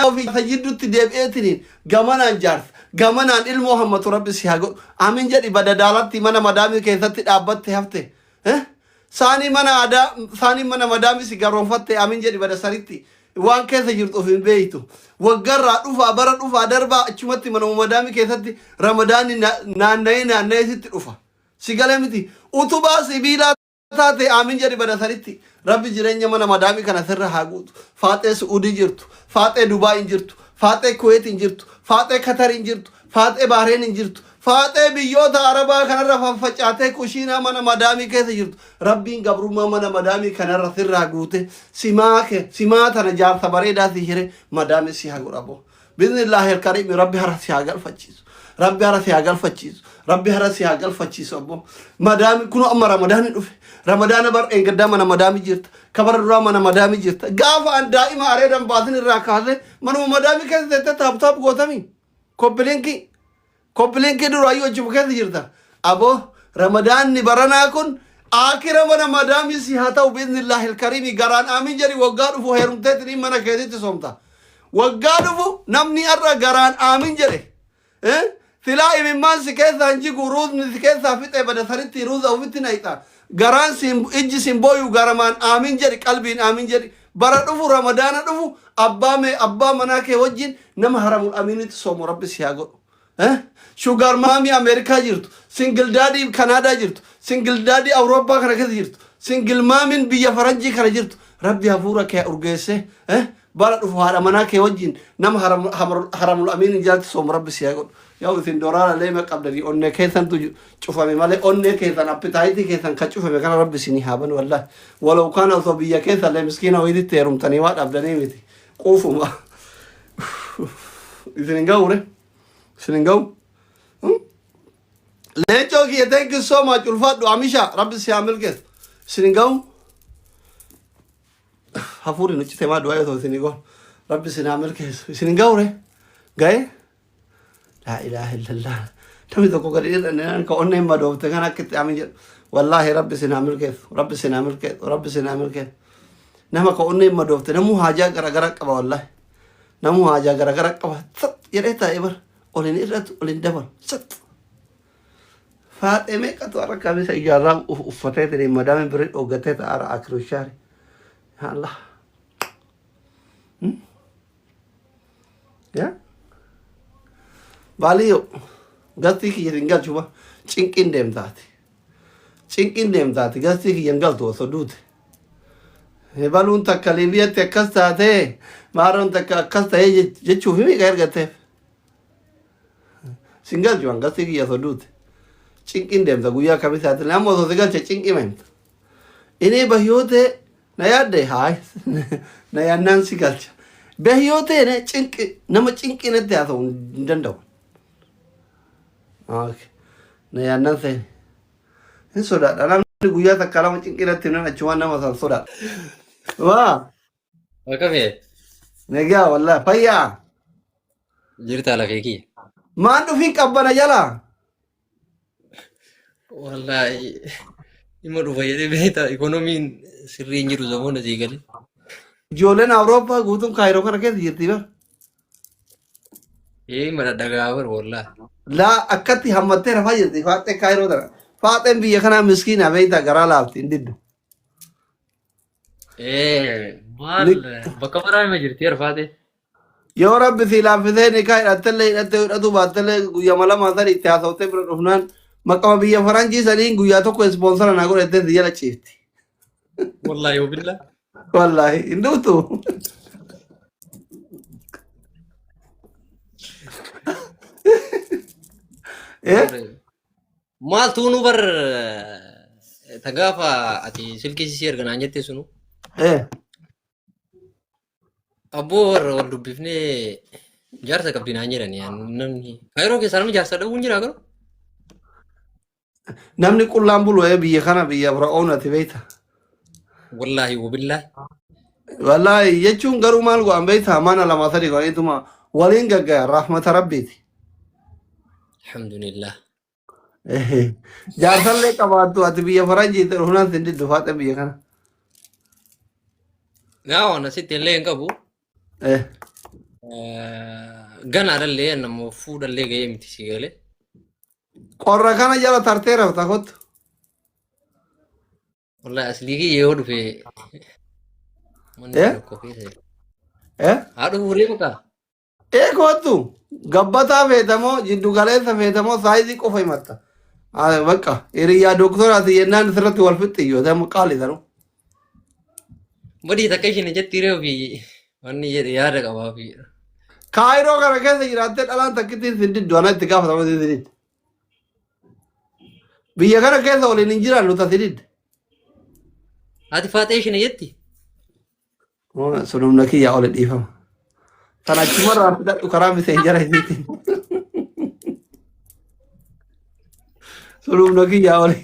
Ofii jaarsa jiddutti deebi'eetiniin gamanaan jaarsa gamanaan ilmoo hammatu rabbi si haa godhu amin jedhi badadaalatti mana madaamii keessatti dhaabbatte hafte eh? Saanii mana aadaa saanii mana madaamii si garoonfatte amin jedhi bada sanitti waan keessa jirtu of hin beeytu waggarraa dhufaa bara dhufaa darbaa achumatti manuma madaamii keessatti ramadaanni naanna'ee naanna'ee sitti dhufa si galee miti utubaa sibiilaa taate aamin jedhi bada sanitti rabbi jireenya mana madaamii kana sirra haa guutu. Faaxee su'uudii jirtu, faaxee dubaay hin jirtu, faaxee kuweet hin jirtu, faaxee katar hin jirtu, faaxee baareen hin jirtu, faaxee biyyoota arabaa kanarra faffacaatee kushiinaa mana madaamii keessa jirtu. Rabbiin gabrummaa mana madaamii kanarra sirraa guute simaa kee simaa tana jaarsa bareedaa si hire madaamii si haa godhabo. Bismillaahi alkariimi rabbi hara si haa galfachiisu. Rabbi hara si haa galfachiisu. Rabbi hara si haa galfachiisu abbo. Madaami kunoo amma ramadaani dhufe. Ramadaana bar eengaddaa mana madaami jirta. Kabara duraa mana madaami jirta. Gaafa an daa'ima areedan baasin irraa kaasee manuma madaami keessa teettee taap taap gootami. Koppilinkii. Koppilinkii duraayyuu achuma keessa jirta. Aboo ramadaanni baranaa kun aakira mana madaamii si haa ta'u biiznillaahi alkariimi garaan aamin jedhi waggaa dhufu heerumteetiin mana keetitti soomta. Waggaa dhufu namni har'a garaan aamin jedhe eh, silaa imimmaan si keessaa hin jigu ruuzni si keessaa fixee bada sanitti ruuza ofitti nayxa garaan siin ijji siin booyu garamaan aamin jedhi qalbiin aamin jedhi bara dhufu ramadaana dhufu abbaa mee abbaa manaa kee wajjin nama haramul amiinitti soomu rabbi si haa godhu. Eh? Sugar mommy Ameerikaa jirtu, single daddy Kanaadaa jirtu, single daddy Awurooppaa kana keessa jirtu, single mommyn biyya faranjii kana jirtu. Rabbi hafuura kee urgeessee eh? Bara dhufu haadha manaa kee wajjin nama haramul amiin jalatti soomu rabbi si haa godhu. Yoo isin doraara leema qabdanii onnee keessantu cufame malee onnee keessan appitaayitii keessan kan cufame kana rabbi isinii haa banu wallahi. Walau kaana osoo biyya keessa illee miskiina wayiitti heerumtanii waa dhabdanii miti. Quufuma. Isin hin ga'u re? Isin hin ga'u? Leencoo kiyya thank you so much ulfaadhu amisha rabbi si haa milkeessu. Isin hin ga'u? Hafuurri nu cite maa du'aa yoo ta'u isin hin ga'u. Rabbi isin haa milkeessu. Isin hin ga'u re? Ga'e? Laa ilaaha illallah. Namni tokko gadi dhidhanne ka onneen madoofte kan akka itti amin jedhu. Wallaahi rabbi isin haa milkeessu. Rabbi isin haa milkeessu. Rabbi isin haa milkeessu. Nama ka onneen madoofte namuu haajaa garagara qaba wallaahi. Namuu haajaa garagara qaba. Sat jedhee taa'ee bara. Ol hin hir'atu ol hin dabalu. Sat. Faaxee meeqatu har'a kamisa ijaarraa uffatee tiri madaamiin birrii dhooggatee ta'aara akirushaari. Yaa Allah. Yaa? Baaliyyoo galtii kiyya hin galchu ba cinqiin deemtaati. Cinqiin deemtaati galtii kiyya hin galtu osoo duute. Baluun takka Liibiyatti akkas taatee maaroon takka akkas ta'ee jechuuf himi ka ergatteef. Sin galchu an galtii kiyya osoo duute. Cinqiin deemta guyyaa kamisaati amma osoo si galche cinqii meemta. Inni bahiyootee Na yaadde haay na yaannaan si galcha. Bahi yoo ta'e na cinqi nama cinqii natti haasa'u hin danda'u. Okay. Na yaannaan seeni. Hin sodaadha. Namni guyyaa takka lama cinqii natti himnan achumaan nama san sodaadha. Waa Akkamii? nagaa wallahi fayyaa. Jirtaa lafee kiyya. Maan dhufiin qabbana jalaa. Wallaahi dhimma dhufa jedhee beektaa ikoonomiin sirrii hin jiru zamoona sii galee. Ijoolleen Awurooppaa guutuun Kaayiroo kana keessa jirti bar. Ee mara dhagaa bar wallaahi. Laa akkatti hammattee rafaa jirti faaxee Kaayiroo tana. Faaxeen biyya kanaa miskiina beektaa garaa laafti hin diddu. Ee maal bakka maraa hima jirti arfaatee. Yoo rabbi sii laaffisee nikaa hidhattellee hidhattee hidhatuu baattellee guyyama lama sadi itti haasawtee bira dhufnaan maqama biyya faranjii saniin guyyaa tokko ispoonsara naa godhattee si jala ciifti. Wallaahi wabillaa. Wallaahi hin dhuftu. Eh? Maal tuunuu bar ta gaafa ati silkii sisii erga naan jette sunu. Eh. Abboo warra wal dubbifnee jaarsa qabdi naan jedhani namni. Kaayiroo keessaa namni jaarsa dhabuun jira garuu. Namni qullaan bulu biyya kana biyya Fir'aunati beekta. Wallaahi wabillaahi. Wallaahi jechuun garuu maal godhan beekta mana lama sadi godhaniituma waliin gaggaya rahmata rabbiiti. Alhamdulillah. Jaarsallee qabaattu ati biyya faranjii dhufnaan sin diddu faaxee biyya kana. Yaa waan asitti illee hin qabu. Eh. Ganaadhallee nama fuudhallee ga'ee miti si galee. Qorra kana jala tartee rafta kottu. Wallahi aslii kiyya yoo dhufe manni Eh? tokko keessa jira. Eh? Haa dhufu ree bakka. Ee kottu. Gabbataa feetamoo jiddu galeessa feetamoo saayizii qofa himatta. Bakka hiriyyaa doktoraati jennaan sirratti wal fixxiyyo ta'u qaali ta'u. Badii takka isheen jetti ree ofii wanni jedhe yaada qabaa ofii. Kaayiroo kana keessa jiraattee dhalaan takkittiin sin diddu ana itti gaafatama sin diddu. Biyya kana keessa waliin hin jiraannu tasi didde. Haati faaxee isheen jetti. Sun humna kiyyaa oli dhiifama. Tan achumarraa fidadhu karaa miseenjara isiitiin. Sun humna kiyyaa oli.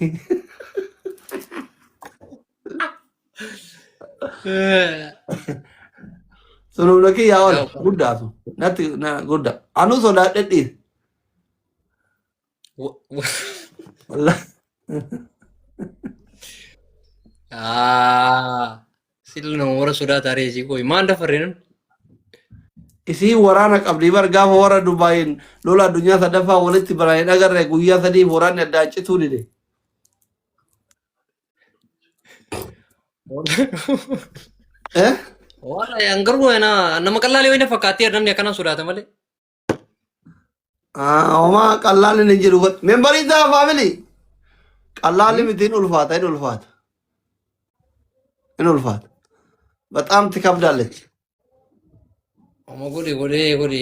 Sun humna kiyyaa oli. Guddaa sun. Natti na guddaa. Anuu sodaadhe dhiise. Wallahi. Sila nama warra sodaa taaree isii qoyi. Maan dafarree namni? Isiin waraana qabdi bar gaafa warra Dubaayin lola addunyaa sadaffaa walitti baran hin agarre guyyaa sadiif waraanni addaan cituu dide. Eh? Wallahi an garuu nama qallaalee wayina fakkaatee namni akkana sodaata malee. Homaa qallaalli hin jiru. Membarii ta'a faamilii. Qallaalli miti hin ulfaata hin ulfaata. Hin ulfaata. በጣም ትከብዳለች። Oma godhe godhee godhe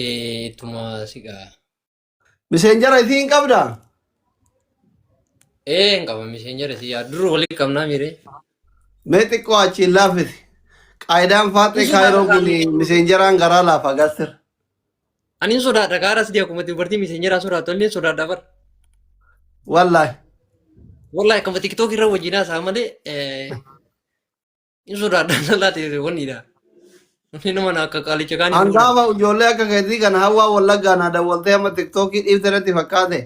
ittuma siqa. Miseenjara isii hin qabdaa? Ee hin qaba miseenjara si yaa dur walitti qabnaa miire. Mee xiqqoo achiin laaffisi. Qaayidaan faaxee kaayiroo kun miseenjaraan garaa laafa gastir. Ani hin sodaadha kaara sidii akkuma dubartii miseenjaraa sodaattu illee sodaadha bar. Wallaahi. Wallahi akkuma tiktook irra wajjin haasa'a malee hin sodaadha lallaate wanniidha. Inni nama na akka qaalicha kaanii An fuudha. gaafa ijoollee akka keetii kana hawwaa wallaggaa na dawwaltee amma tiktookii dhiifte natti fakkaate.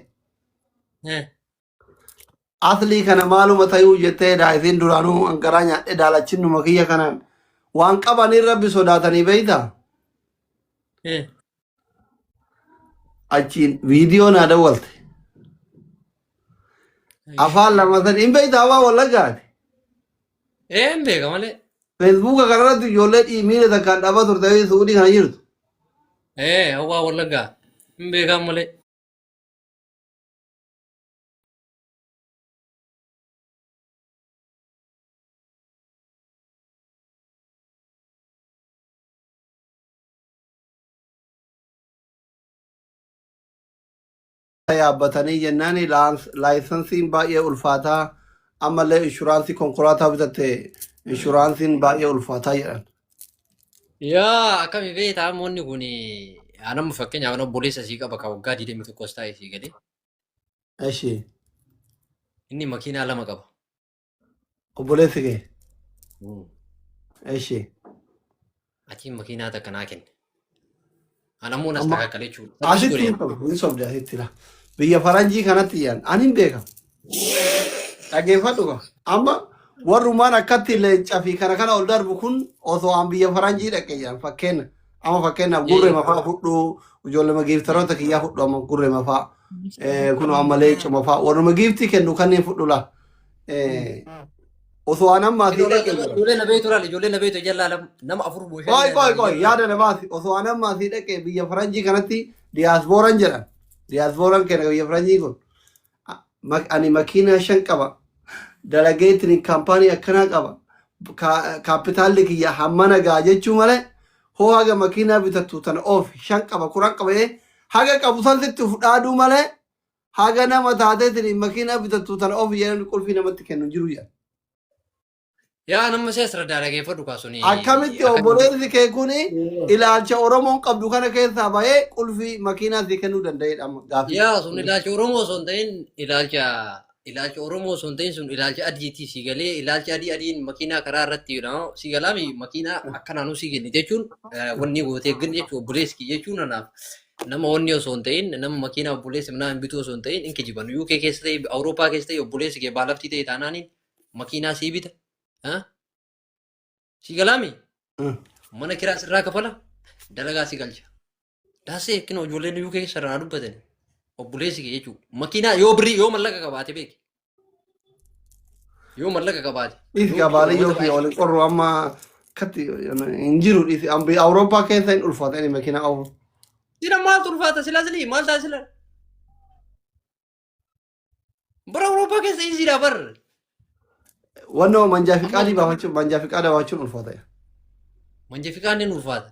Aslii kana maaluma tayuu jettee daa isiin duraanuu an garaa nyaadhe daalachinnuma kiyya kanaan waan qabaniin rabbi sodaatanii beeyta. Achiin viidiyoo naa dawwalte. Afaan lama sadi hin beeyta hawwaa wallaggaati. Ee hin beeka malee. Feesbuuka kanarratti ijoollee miila takkaan dhaabaa turte Suudii kana jirtu. Ee hawwaa wallaggaa hin beekaa malee. Yaabbatanii jennaan laayisansiin baay'ee ulfaataa ammallee inshuraansii konkolaataa bitatte inshuraansiin baay'ee ulfaataa jedhan. Yaa akkami beektaa namoonni kun anamma fakkeenyaaf ana obboleessa sii qaba kan waggaa 21 taa'e sii galee Eshi inni makiinaa lama qaba. Obboleessi kee. Eshi. Achiin makiinaa takka naa kenne. Anammoo nas Amma takakkale jechuudha. Sarviis asitti godhe. hin sobdu hin sobde asitti la. Biyya faranjii kanatti yaan ani hin beeka. Dhaggeeffadhu ka. Amma warrumaan akkatti leencaa fi kana kana ol darbu kun osoo an biyya faranjii dhaqe yaan fakkeenya. Amma fakkeenyaaf gurree mafaa fudhu ijoollee giiftaroota kiyyaa fudhu amma gurree mafaa kun amma leencuma faa warruma giiftii kennu kanneen fudhu la. Osoo an amma asii dhaqe jira. Ijoollee na beektu laal ijoollee na beektu jallaa nama afur moo shan. Qoy qoy qoy yaada na baasi osoo an amma asii dhaqe biyya faranjii kanatti diyaasbooraan jedhan. Diyaasbooraan kenna biyya faranjii kun. Ani makiinaa shan qaba. Dalageetiin kaampaanii akkanaa qaba. Kaapitaalli kiyya hammana gaa jechuu malee hoo haga makiinaa bitattu tana oofi shan qaba 10 qaba jedhee haga qabu san sitti uf dhaaduu malee haga nama taateetiin makiinaa bitattu tana oofi jedhanii qulfii namatti kennu hin jiru jedha. Yaa nama see asirra dhaggeeffadhu kaasuni. Akkamitti obboleessi kee kuni ilaalcha Oromoon qabdu kana keessaa bahee qulfii makiinaa sii kennuu danda'edha amma gaaffii. Yaa sun ilaalcha Oromoo osoo hin ta'in ilaalcha Oromoo osoo hin ta'in sun ilaalcha adiitii si galee ilaalcha adii adiin makiinaa karaa irratti si galaami makiinaa akkanaanuu si kenne jechuun wanni gootee gin jechuun obboleessi kiyya jechuun anaaf nama wanni osoo hin ta'in nama makiinaa obboleessi manaa hin bituu osoo hin ta'in hin kijiban UK keessa ta'e Awurooppaa keessa ta'e obboleessi kee baalaftii ta'e taanaaniin makiinaa sii bita. Si galaami mana kiraa sirraa kafala dalagaa si galcha. Daasee kinoo ijoolleen UK keessa irraa dubbatan. Obboleessi kee jechuudha. Makiinaa yoo birrii yoo mallaqa qabaate beeki. Yoo mallaqa qabaate. Dhiisi qabaalee yoo fi waliin qorru amma akkatti hin jiru dhiisi. Ambi Awurooppaa keessa hin ulfaata inni makiinaa oofu. Sila maaltu ulfaata sila silii maal ta'a sila. Bara Awurooppaa keessa isiidha bar. Wannoo manjaa fi qaadii baafachuun manjaa fi qaada baafachuun ulfaata. Manja fi qaadni ulfaata.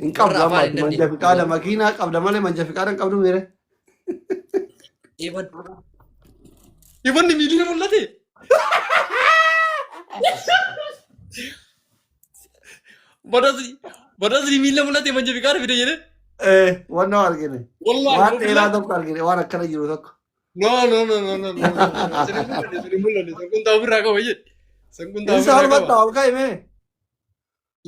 Hin qabdu Warra amma afaan hin ati manja dandeenye. fi qaada makiinaa qabda malee manja fi qaada hin qabdu miire. Iban. Ibanni miiliin mul'ate. Badasni badasni miila mul'ate manja fi qaada fide jedhee. Eh, wannoo argine. Wallaahi Waan dheeraa wabillahi. tokko argine waan akkana jiru tokko. No no no no no no no no. Sini mul'anne sini mul'anne san kun ofirraa qaba jedhe. San kun Insa ofirraa olmatta qaba. ol ka'ime.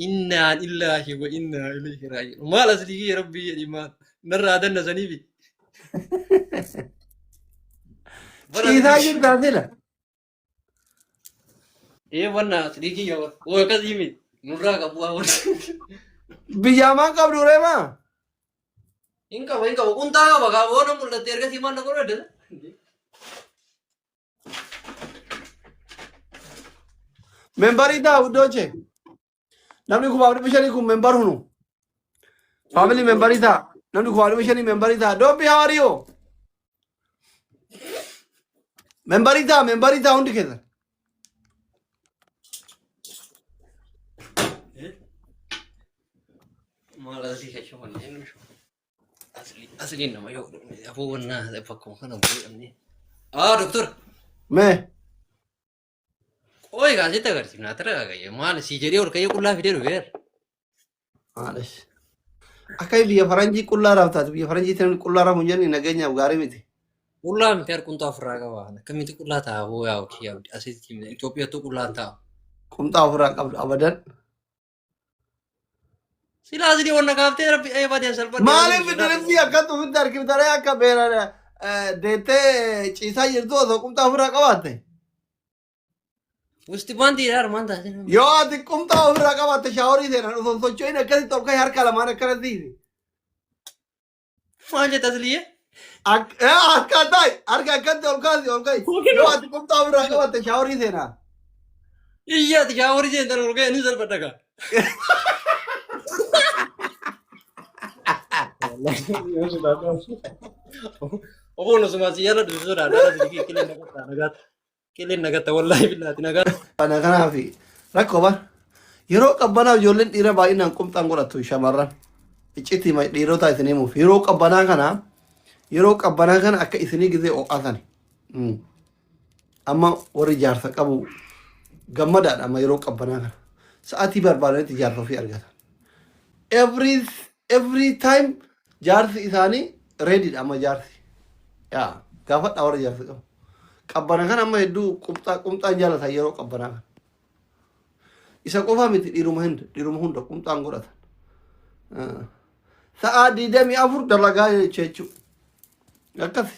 Innaa illaahi wa innaa ilayhi raaji'uun. Maal asli kiyya rabbii jedhi maal narraa danna saniifi. Bara Ciisaa jirtaa sila. Ee wanna asli kiyya wa akkasii miti nurraa qabu waa wanna. Biyyaa maan qabdu reemaa? Hin qaba hin qaba qunxaa qaba kaa boona mul'atte ergasii maal na godhu edda. Membarii ta'a guddooche. Namni 5,500 kun membar hunu. Family membarii ta'a. Namni 5,500 membarii ta'a. Don't be how are you? Membarii ta'a membarii ta'a hundi keessan. Maal asii keessa wanni asli asliin nama yoo afuu wannaa bakkuma kana bu'ee. Ah doktor. Mee. Qoy gaazexaa agarsiifnaa tara gaagaye maal si jedhee ol ka'ee qullaa fidee dhufeera. Maalish. Akka biyya faranjii qullaa raaftaati. Biyya faranjii namni qullaa raafu hin jenne nageenyaaf gaarii miti. Qullaa miti harkuntaa ofirraa qaba. Akkamitti qullaa ta'a boo yaa okii abdi asitti Itoophiyaattuu qullaan ta'a. Qumxaa ofirraa qabdu abadan. Silaa asii wanna kaaftee rabbi ee badeen salphadhe. Maaliif diriftii akkatti ofitti harkiftaree akka beera deettee ciisaa jirtu osoo qumxaa ofirraa qabaatte? Wusti baantii dha armaan taate. Yoo ati qumxaa ofirraa qabaatte shaaworii seenan osoo hin socho'in akkasitti ol ka'e harka lamaan akkana siisi. Maal jetta asliyee? Harka ta'i harka akkatti ol kaasi ol ka'i. Yoo ati qumxaa ofirraa qabaatte shaaworii seenaa. Iyyaati shaaworii seentan ol ka'e ni salphadha kaa. Oboon osuma si yala dhufu sodaadha. Qileen nagatta nagatta. Qileen nagatta wallaahi billaati nagatta. Kana kanaaf rakkoo bar yeroo qabbanaa ijoolleen dhiira baay'inaan qumxaan godhattu shamarran iccitii dhiirotaa isin himuuf yeroo qabbanaa kana akka isinii gizee ho'aa sani. Amma warri jaarsa qabu gammadaadha amma yeroo qabbanaa kana sa'aatii barbaadanitti jaarsa ofii argatan. Every time jaarsi isaanii ready dha amma jaarsi. Yaa gaafadhaa warra jaarsa qabu. Qabbana kana amma hedduu qumxaa qumxaan jaalatan yeroo qabbanaa kana. Isa qofaa miti dhiiruma hunda qumxaan godhatan. Sa'aa 24 dalagaa jechuudha. Akkasi.